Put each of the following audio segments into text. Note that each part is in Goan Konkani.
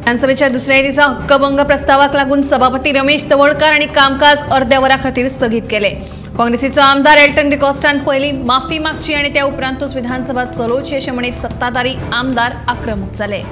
विधानसभेच्या दुसऱ्या दिसा हक्कभंग प्रस्तावाक लागून सभापती रमेश तवडकार आनी कामकाज अर्द्या वरा खातीर स्थगीत केले। काँग्रेसीचो आमदार एल्टन डिकॉस्टान पयली माफी मागची आनी त्या उपरांतूच विधानसभा चलोवची अशें म्हणीत सत्ताधारी आमदार आक्रमक जाले।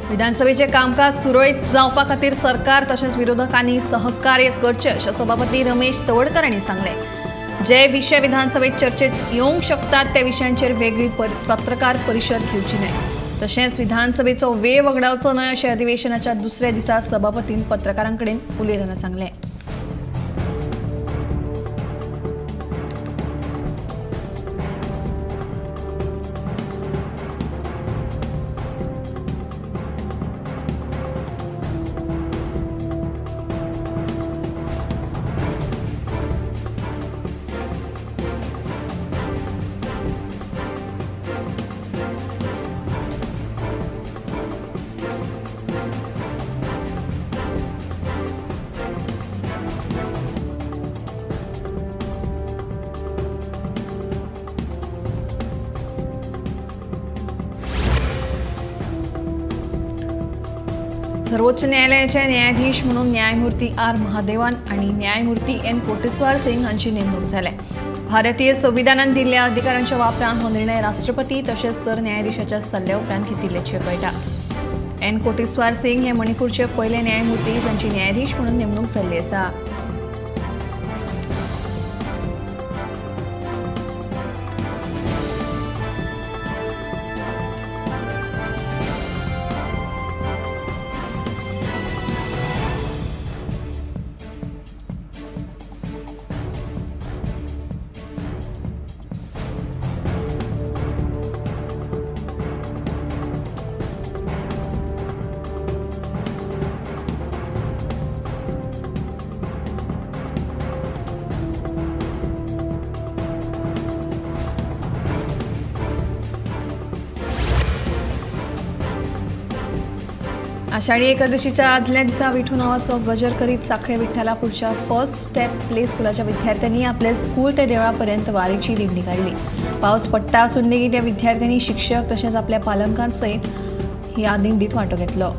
विधानसभेचे कामकाज सुरळीत जावपा खातीर सरकार तशेंच विरोधकांनी सहकार्य करचें अशें सभापती रमेश तवडकर हांणी सांगलें। जे विशय विधानसभेत चर्चेत येवंक शकतात त्या विशयांचेर वेगळी पत्रकार परिशद घेवची न्हय, तशेंच विधानसभेचो वेळ वगडावचो न्हय अशें अधिवेशनाच्या दुसऱ्या दिसा सभापतीन पत्रकारां कडेन उलयतना सांगलें। सर्वोच्च न्यायालयाचे न्यायाधीश म्हणून न्यायमूर्ती आर महादेवन आणि न्यायमूर्ती एन कोटेश्वर सिंग हांची नेमणूक जाल्या। भारतीय संविधानान दिल्ल्या अधिकारांच्या वापरान हो निर्णय राष्ट्रपती तशेंच सरन्यायाधीशाच्या सल्ल्या उपरांत घेतिल्ल्याचें कळटा। एन कोटेश्वर सिंग हे मणिपूरचे पयले न्यायमूर्ती जांची न्यायाधीश म्हणून नेमणूक जाल्ली आसा। आषाढी एकादशीच्या आदल्या दिसा विठू नावाचो गजर करीत साखळे विठ्ठलापूरच्या फर्स्ट स्टेप प्ले स्कुलाच्या विद्यार्थ्यांनी आपले स्कूल ते देवळापर्यंत वारीची दिंडी काडली। पावस पडटा आसून लेगीत त्या विद्यार्थ्यांनी शिक्षक तशेंच आपल्या पालकांसयत ह्या दिंडीत वांटो घेतलो।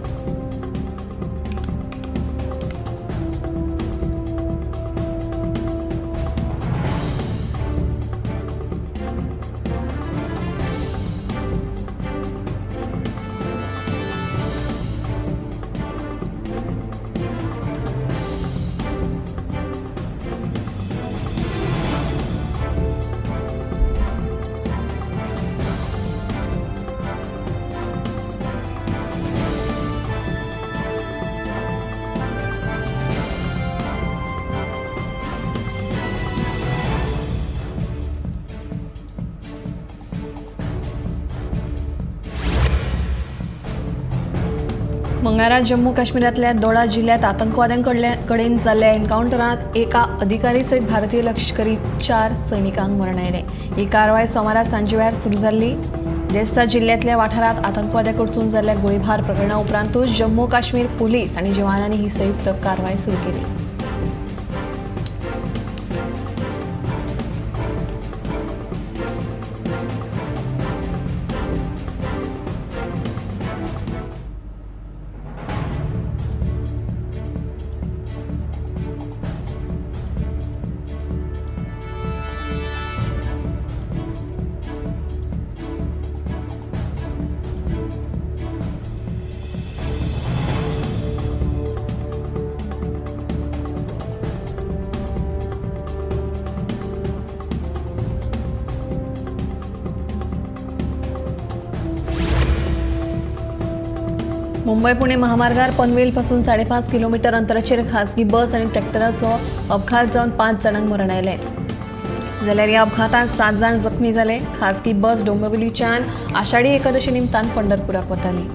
मंगळारा जम्मू काश्मीरातल्या दोडा जिल्ह्यात आतंकवाद्यांकडेन जाल्ल्या एन्काउंटरांत एका अधिकारी सयत भारतीय लष्करी 4 सैनिकांक मरण आयलें। ही कारवाय सोमारा सांजेवेळार सुरू जाल्ली। देसा जिल्ह्यांतल्या वाठारांत आतंकवाद्यांकडसून जाल्ल्या गोळीबार प्रकरणा उपरांतूच जम्मू काश्मीर पुलीस आनी जवानांनी ही संयुक्त कारवाय सुरू केली। मुंबय पुणे महामार्गार पनवेल पासून 5.5 किलोमीटर अंतराचेर खासगी बस आनी ट्रॅक्टराचो अपघात जावन 5 जाणांक मरण आयलें. जाल्यार ह्या अपघातांत 7 जाण जखमी जाले. खासगी बस डोंबिवलीच्यान आषाढी एकादशी निमतान पंढरपुराक वताली.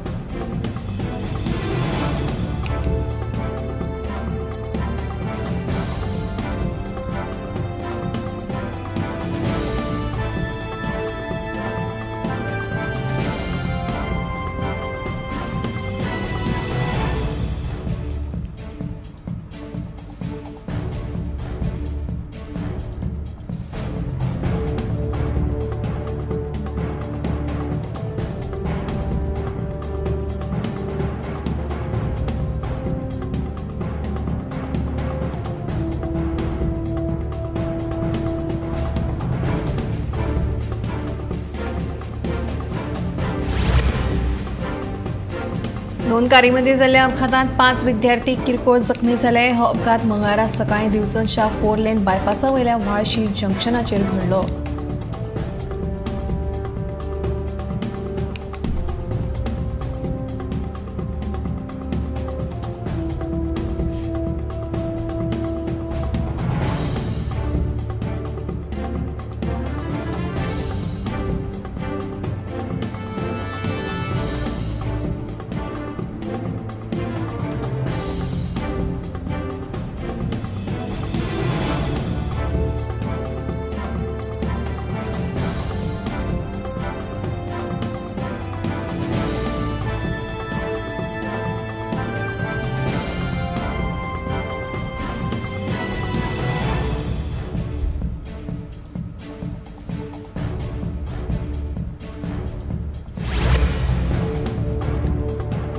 दोन कारीमध्ये झालेल्या अपघातात 5 विद्यार्थी किरकोळ जखमी झाले. हो अपघात मंगळारा सकाळी दिवचलच्या 4 लेन बायपासा वयल्या व्हाळशी जंक्शनाचेर घडलो.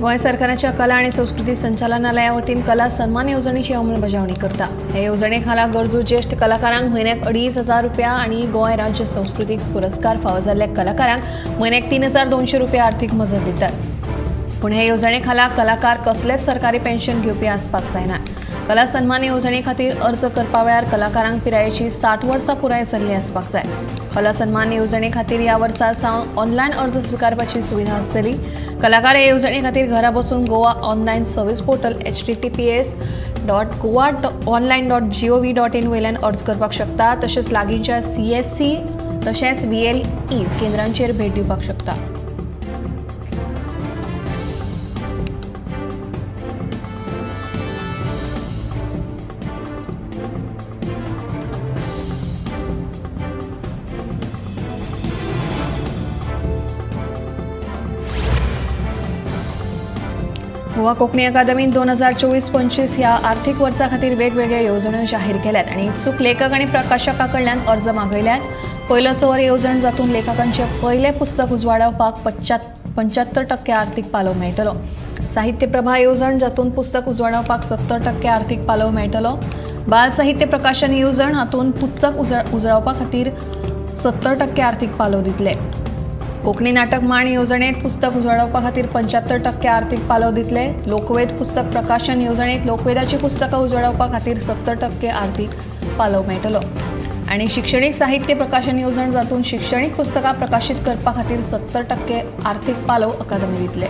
गोंय सरकाराच्या कला आणि संस्कृती संचालनालया वतीन कला सन्मान येवजणेची अंमलबजावणी करता. हे येवजणे खाला गरजू ज्येष्ठ कलाकारांक म्हयन्याक 2500 रुपया आणि गोंय राज्य सांस्कृतीक पुरस्कार फावो जाल्ल्या कलाकारांक म्हयन्याक 3200 रुपया आर्थिक मजत दितात. पूण हे येवजणे खाला कलाकार कसलेच सरकारी पेन्शन घेवपी आसपाक जायना. कला सन्मान येवजणे खातीर अर्ज करपा वेळार कलाकारांक पिरायेची 60 वर्सां पुराय जाल्ली आसपाक जाय. कला सन्मान येवजणे खातीर ह्या वर्सा सावन ऑनलायन अर्ज स्विकारपाची सुविधा आसतली. कलाकार हे येवजणे खातीर घरा बसून Goa online service portal https.goaonline.gov.in वयल्यान अर्ज करपाक शकता. तशेंच लागींच्या CSC तशेंच VLE केंद्रांचेर भेट दिवपाक शकता. गोवा कोंकणी अकादमीन 2024-25 ह्या आर्थिक वर्सा खातीर वेगवेगळ्यो येवजण्यो जाहीर केल्यात आनी इत्सूक लेखक आनी प्रकाशकां कडल्यान अर्ज मागयल्यात. पयलो चंवर येवजण जातून लेखकांचें पयलें पुस्तक उजवाडावपाक 75% आर्थिक पालव मेळटलो. साहित्य प्रभा येवजण जातून पुस्तक उजवाडावपाक 70% आर्थिक पालव मेळटलो. बाल साहित्य प्रकाशन येवजण हातून पुस्तक उजवाडावपा खातीर 70% आर्थिक पालव दितले. कोंकणी नाटक मांड येवजणेत पुस्तक उजवाडावपा खातीर 75% आर्थिक पालव दितले. लोकवेद पुस्तक प्रकाशन येवजणेत लोकवेदाची पुस्तकां उजवाडावपा खातीर 70% आर्थिक पालव मेळटलो. आनी शिक्षणीक साहित्य प्रकाशन येवजण जातून शिक्षणीक पुस्तकां प्रकाशीत करपा खातीर 70% आर्थिक पालव अकादमी दितले.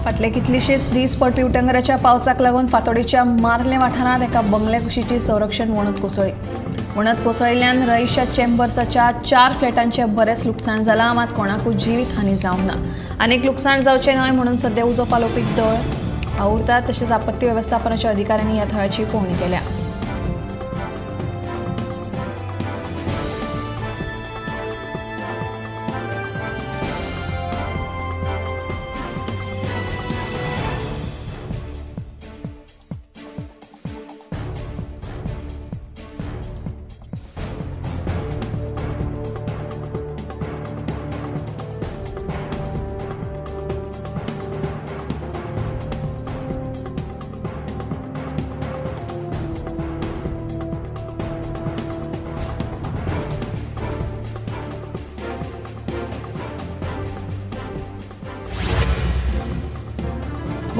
फाटले कितलेशेच दीस पडपी उटंगराच्या पावसाक लागून फातोडेच्या मार्ले वाठारांत एका बंगल्या कुशीची संरक्षण वणत कोसळ्ळी. वणत कोसळिल्ल्यान रईशा चेंबर्साच्या 4 फ्लॅटांचें बरेंच लुकसाण जालां. मात कोणाकूच जिवीत हानी जावंक ना. आनीक लुकसाण जावचें न्हय म्हणून सद्या उजो पालोवपी दळ वावुरतात. तशेंच आपत्ती वेवस्थापनाच्या अधिकाऱ्यांनी ह्या थळाची पळोवणी केल्या.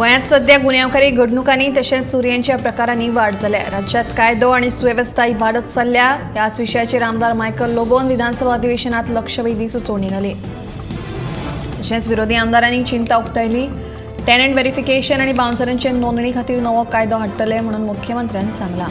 गोंयांत सध्या गुन्यांवकारी घडणुकांनी तशेंच चोरयांच्या प्रकारांनी वाड जाल्या। राज्यात कायदो आनी सुवेवस्था इबाडत चल्ल्या। ह्याच विशयाचेर आमदार मायकल लोबोन विधानसभा अधिवेशनात लक्षवेधी सुचोवणी घाली। तशेंच विरोधी आमदारांनी चिंता उक्तायली। टेनंट व्हेरिफिकेशन आनी बाउन्सरांचे नोंदणी खातीर नवो कायदो हाडटले म्हणून मुख्यमंत्र्यान सांगलां।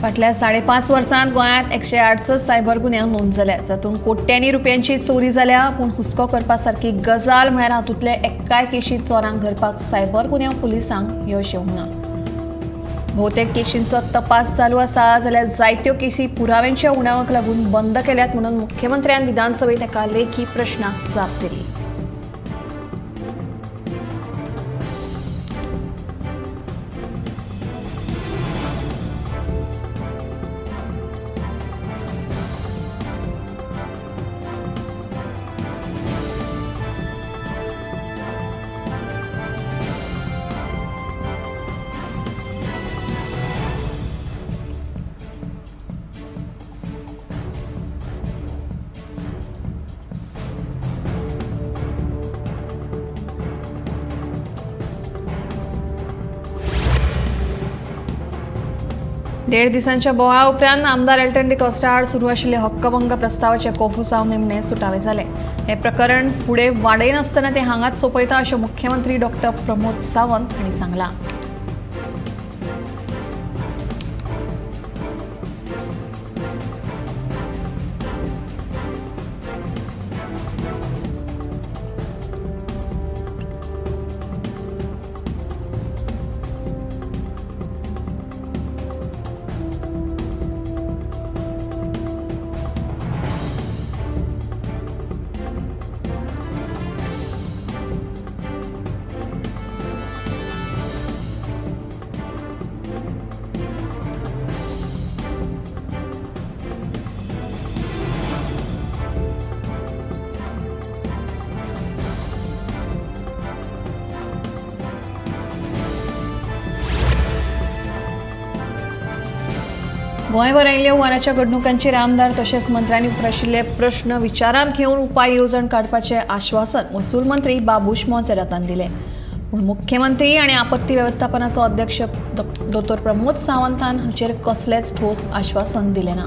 फाटल्या 5.5 वर्सांत गोंयांत 168 सायबर गुन्यांव नोंद जाल्या, जातूंत कोट्यांनी रुपयांची चोरी जाल्या। पूण हुस्को करपा सारकी गजाल म्हळ्यार हातूंतले एकाय केशींत चोरांक धरपाक सायबर गुन्यांव पुलिसांक यश येवंक ना। भोवतेक केशींचो तपास चालू आसा, जाल्यार जायत्यो केसी पुराव्यांच्या उणावाक लागून बंद केल्यात म्हणून मुख्यमंत्र्यान विधानसभेत एका लेखी प्रश्नाक जाप दिली। देड दिसांच्या बोवाळा उपरांत आमदार एल्टन डिकॉस्टा आड सुरू आशिल्ले हक्कभंग प्रस्तावाचे कोफुसांव निमणे सुटावे जाले। हे प्रकरण फुडें वाडयनासतना ते हांगाच सोंपयता अशें मुख्यमंत्री डॉक्टर प्रमोद सावंत हांणी सांगलां। गोंयभर आयिल्ल्या हुंवाराच्या घडणुकांचेर आमदार तशेंच मंत्र्यांनी उप्राशिल्ले प्रश्न विचारांत घेवन उपाय येवजण काडपाचें आश्वासन महसूल मंत्री बाबूश मोन्सेरातान दिलें। पूण मुख्यमंत्री आनी आपत्ती वेवस्थापनाचो अध्यक्ष दोतोर प्रमोद सावंतान हाचेर कसलेंच ठोस आश्वासन दिलें ना।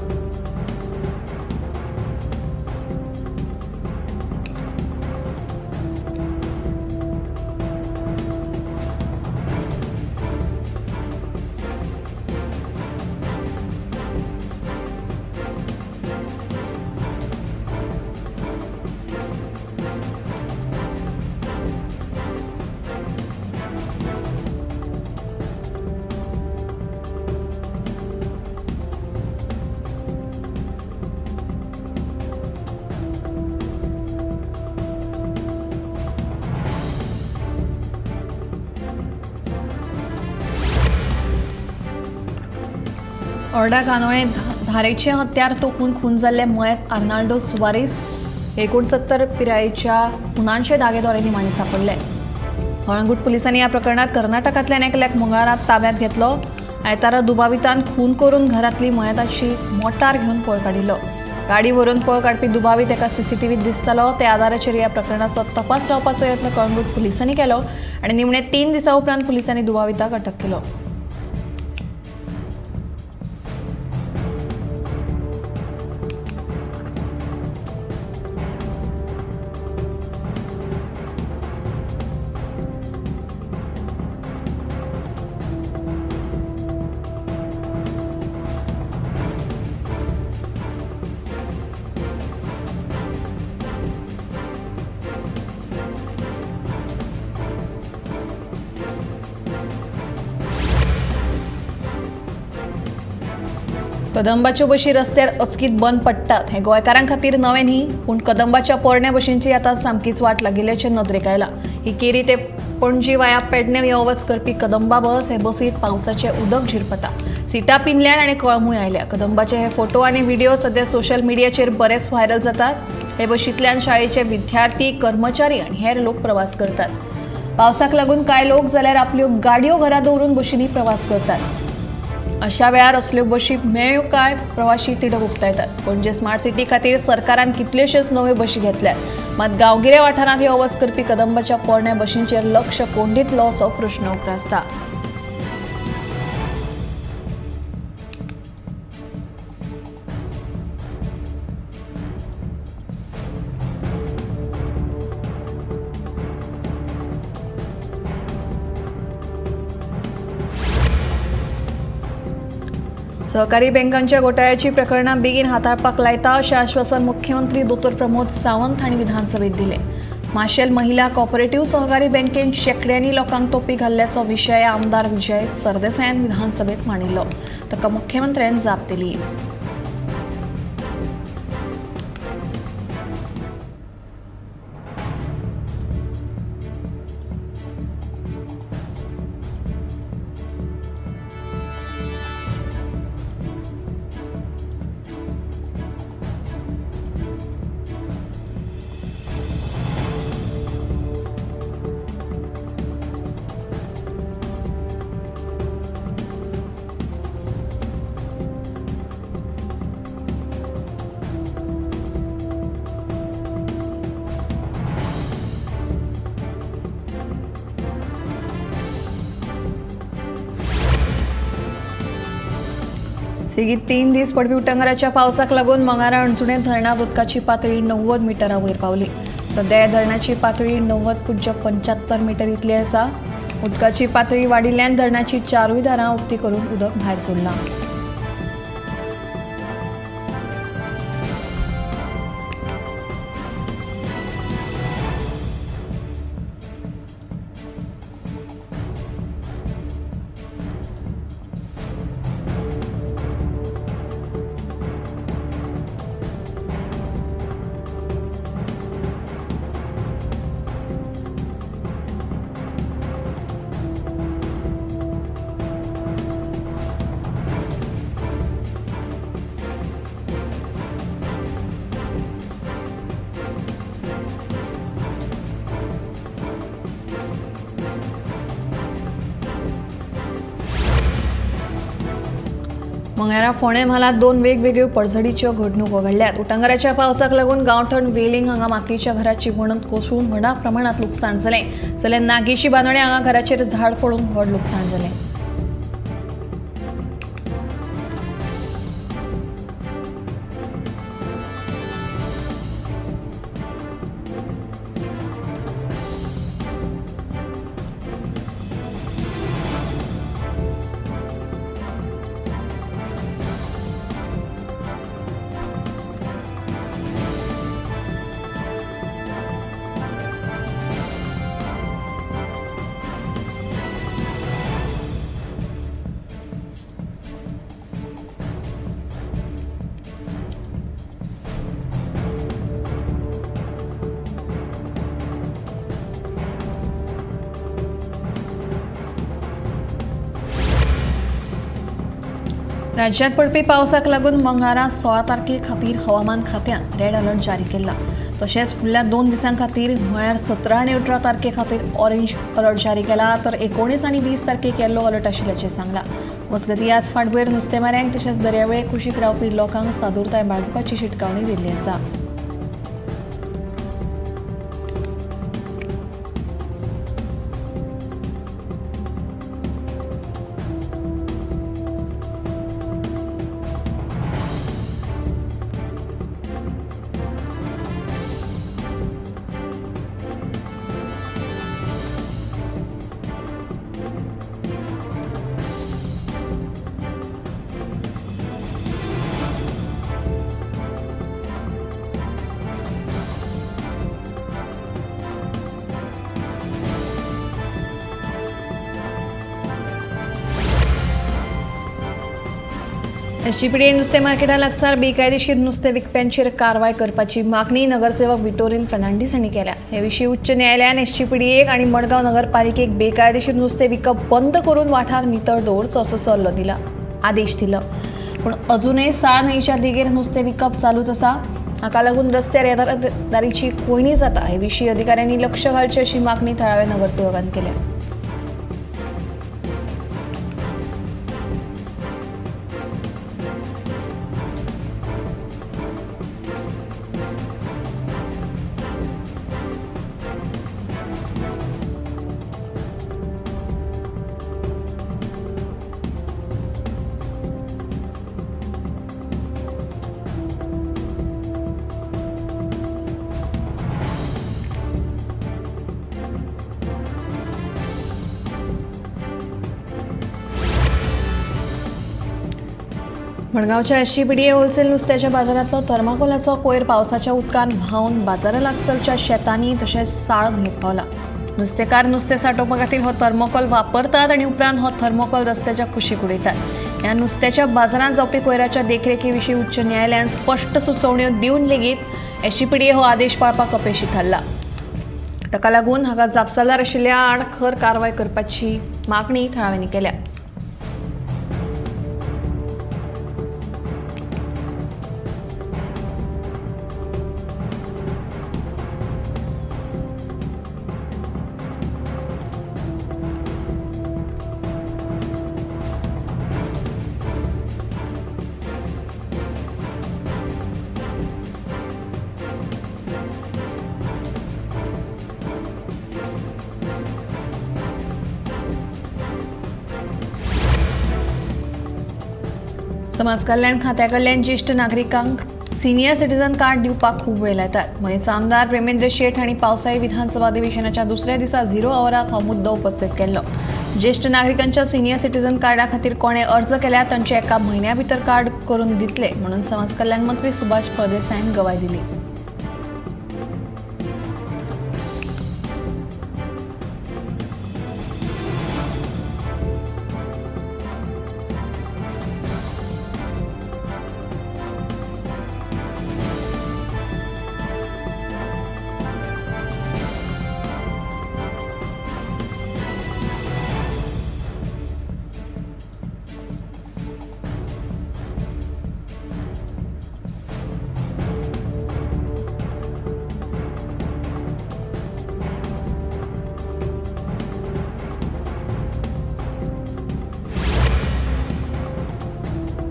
ओर्डा कानोळे धारेचे हत्यार तोपून खून जाल्ले मयत आर्नाल्डो सुवारेस 69 पिरायेच्या खुनांचे धागेदोरे निमाणे सापडले। कळंगूट पुलिसांनी ह्या प्रकरणात कर्नाटकांतल्यान एकल्याक मंगळारा ताब्यात घेतलो। आयतारा दुबावितान खून करून घरांतली मयताची मोटार घेवन पळ काडिल्लो। गाडी व्हरून पळ काडपी दुबावीत एका सीसीटीव्हीत दिसतालो। त्या आदाराचेर ह्या प्रकरणाचो तपास लावपाचो यत्न कळंगूट पुलिसांनी केलो आनी निमणे 3 दिसां उपरांत पुलिसांनी दुबाविताक अटक केलो। कदंबाच्यो बशी रस्त्यार अचकीत बंद पडटात हें गोंयकारां खातीर नवें न्ही, पूण कदंबाच्या पोरण्या बशींची आतां सामकीच वाट लागिल्ल्याचें नदरेक आयलां। ही केरी ते पणजी वाया पेडणे यो वच करपी कदंबा बस हे बसीर पावसाचें उदक झिरपता। सिटां पिनल्यात आनी कळमूय आयल्या। कदंबाचे हे फोटो आनी व्हिडिओ सध्या सोशल मिडियाचेर बरेच व्हायरल जातात। हे बशींतल्यान शाळेचे विद्यार्थी, कर्मचारी आनी हेर लोक प्रवास करतात। पावसाक लागून कांय लोक जाल्यार आपल्यो गाडयो घरा दवरून बशींनी प्रवास करतात। अशा वेळार असल्यो बशी मेळ्ळ्यो काय प्रवाशी तिडक उक्तायतात। पणजे स्मार्ट सिटी खातीर सरकारान कितल्योश्योच नव्यो बशी घेतल्यात, मात गांवगिऱ्या वाठारांत यो वच करपी कदंबाच्या पोरण्या बशींचेर लक्ष कोण दितलो असो प्रश्न उप्रासता। सहकारी बँकांच्या घोटाळ्याची प्रकरणां बेगीन हाताळपाक लायता अशें आश्वासन मुख्यमंत्री दोतोर प्रमोद सावंत हांणी विधानसभेत दिलें। माशेल महिला कॉपरेटिव्ह सहकारी बँकेन शेंकड्यांनी लोकांक तोपी घाल्ल्याचो विशय आमदार विजय सरदेसायान विधानसभेत मांडिल्लो। ताका मुख्यमंत्र्यान जाप दिली। सेगीत 3 दीस पडपी उटंगाराच्या पावसाक लागून मंगारा अणचुणें धरणांत उदकाची पातळी 90 मिटरां वयर पावली। सध्या ह्या धरणाची पातळी 90.75 मिटर इतली आसा। उदकाची पातळी वाडिल्ल्यान धरणाची चारूय दारां उक्ती करून उदक भायर सोडलां। मंगळारा फोंडें म्हालांत 2 वेगवेगळ्यो पडझडीच्यो घडणुको घडल्यात। उटंगाराच्या पावसाक लागून गांवठण वेलिंग हांगा मातयेच्या घराची वणत कोसळून व्हडा प्रमाणांत लुकसाण जालें। जाल्यार नागेशी बांदोडें हांगा घराचेर झाड पडून व्हड लुकसाण जालें। राज्यात पडपी पावसाक लागून मंगळारा 16 तारखे खातीर हवामान खात्यान रेड अलर्ट जारी केला। तशेंच फुडल्या 2 दिसां खातीर म्हळ्यार 17 आनी 18 तारखे खातीर ऑरेंज अलर्ट जारी केला, तर 19 आनी 20 तारखेक येल्लो अलर्ट आशिल्ल्याचें सांगलां। मजगतीं ह्याच फाटभुंयेर नुस्तेमाऱ्यांक तशेंच दर्यावेळे कुशीक रावपी लोकांक सादूरताय बाळगुपाची शिटकावणी दिल्ली आसा। एसजीपीडीए नुस्तें मार्केटा लागसार बेकायदेशीर नुस्तें विकप्यांचेर कारवाय करपाची मागणी नगरसेवक विटोरीन फर्नांडीस हांणी केल्या. हे विशीं उच्च न्यायालयान एसजीपीडीएक आनी मडगांव नगरपालिकेक बेकायदेशीर नुस्तें विकप बंद करून वाठार नितळ दवरचो असो सल्लो दिला, आदेश दिलो. पूण अजूनय साळ न्हंयच्या देगेर नुस्तें विकप चालूच आसा. हाका लागून रस्त्यार येरादारीची कोंयडी जाता. हे विशीं अधिकाऱ्यांनी लक्ष घालचें अशी मागणी थळाव्या नगरसेवकान केल्या. मडगांवच्या एसजीपीडीए होलसेल नुस्त्याच्या बाजारांतलो थर्माकोलाचो कोयर पावसाच्या उदकान व्हांवन बाजारा लागसरच्या शेतांनी तशेंच साळ न्हंयेत पावला. नुस्तेकार नुस्तें सांठोवपा खातीर हो थर्मोकोल वापरतात आनी उपरांत हो थर्मोकोल रस्त्याच्या कुशीक उडयतात. ह्या नुस्त्याच्या बाजारांत जावपी कोयराच्या देखरेखी विशीं उच्च न्यायालयान स्पश्ट सुचोवण्यो दिवन लेगीत एसजीपीडीए हो आदेश पाळपाक अपेशी थारला. ताका लागून हाका जापसालदार आशिल्ल्या आड खर कारवाय करपाची मागणी थळाव्यांनी केल्या. समाज कल्याण खात्या कडल्यान ज्येश्ठ नागरिकांक सिनियर सिटीजन कार्ड दिवपाक खूब वेळ लायतात. मयेंचो आमदार प्रेमेंद्र शेट हांणी पावसाळी विधानसभा अधिवेशनाच्या दुसऱ्या दिसा 0 आवरात हो मुद्दो उपस्थित केल्लो. ज्येश्ठ नागरिकांच्या सिनियर सिटीजन कार्डा खातीर कोणे अर्ज केल्यार तांचे एका म्हयन्या भितर कार्ड करून दितले म्हणून समाज कल्याण मंत्री सुभाष फळदेसायान गवाय दिली.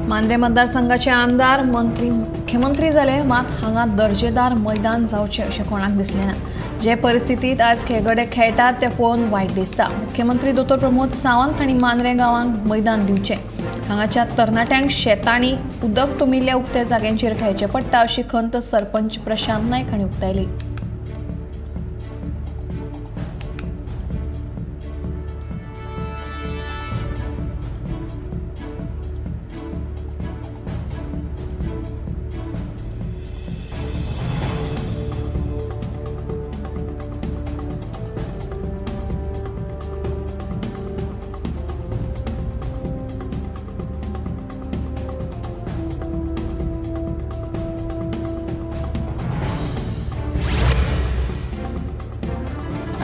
मांद्रे मतदारसंघाचे आमदार मंत्री मुख्यमंत्री जाले मात हांगा दर्जेदार मैदान जावचें अशें कोणाक दिसलें ना. जे परिस्थितींत आज खेळगडे खेळटात तें पळोवन वायट दिसता. मुख्यमंत्री दोतोर प्रमोद सावंत हांणी मांद्रे गांवांक मैदान दिवचें. हांगाच्या तरणाट्यांक शेतांनी उदक तुमिल्ल्या उक्त्या जाग्यांचेर खेळचें पडटा अशी खंत सरपंच प्रशांत नायक हांणी उक्तायली.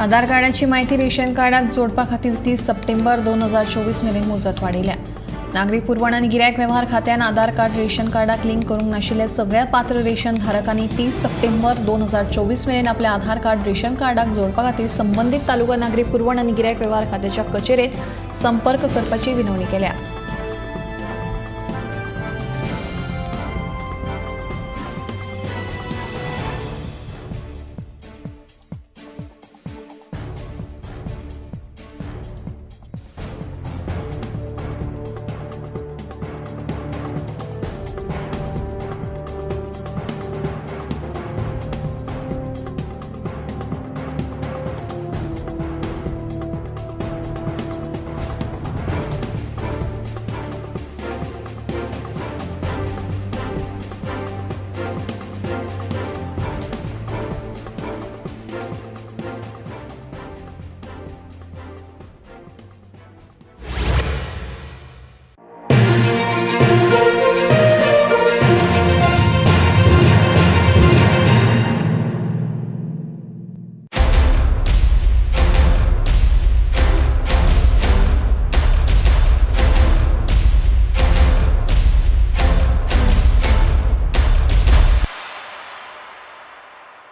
आधार कार्डाची माहिती रेशन कार्डाक जोडपा खातीर 30 सप्टेंबर 2024 मेरेन मुजत वाडयल्या. नागरी पुरवण आनी गिरायक वेव्हार खात्यान आधार कार्ड रेशन कार्डाक लिंक करूंक नाशिल्ल्या सगळ्या पात्र रेशन धारकांनी 30 सप्टेंबर 2024 मेरेन आपले आधार कार्ड रेशन कार्डाक जोडपा खातीर संबंदीत तालुका नागरी पुरवण आनी गिरायक वेव्हार खात्याच्या कचेरेत संपर्क करपाची विनवणी केल्या.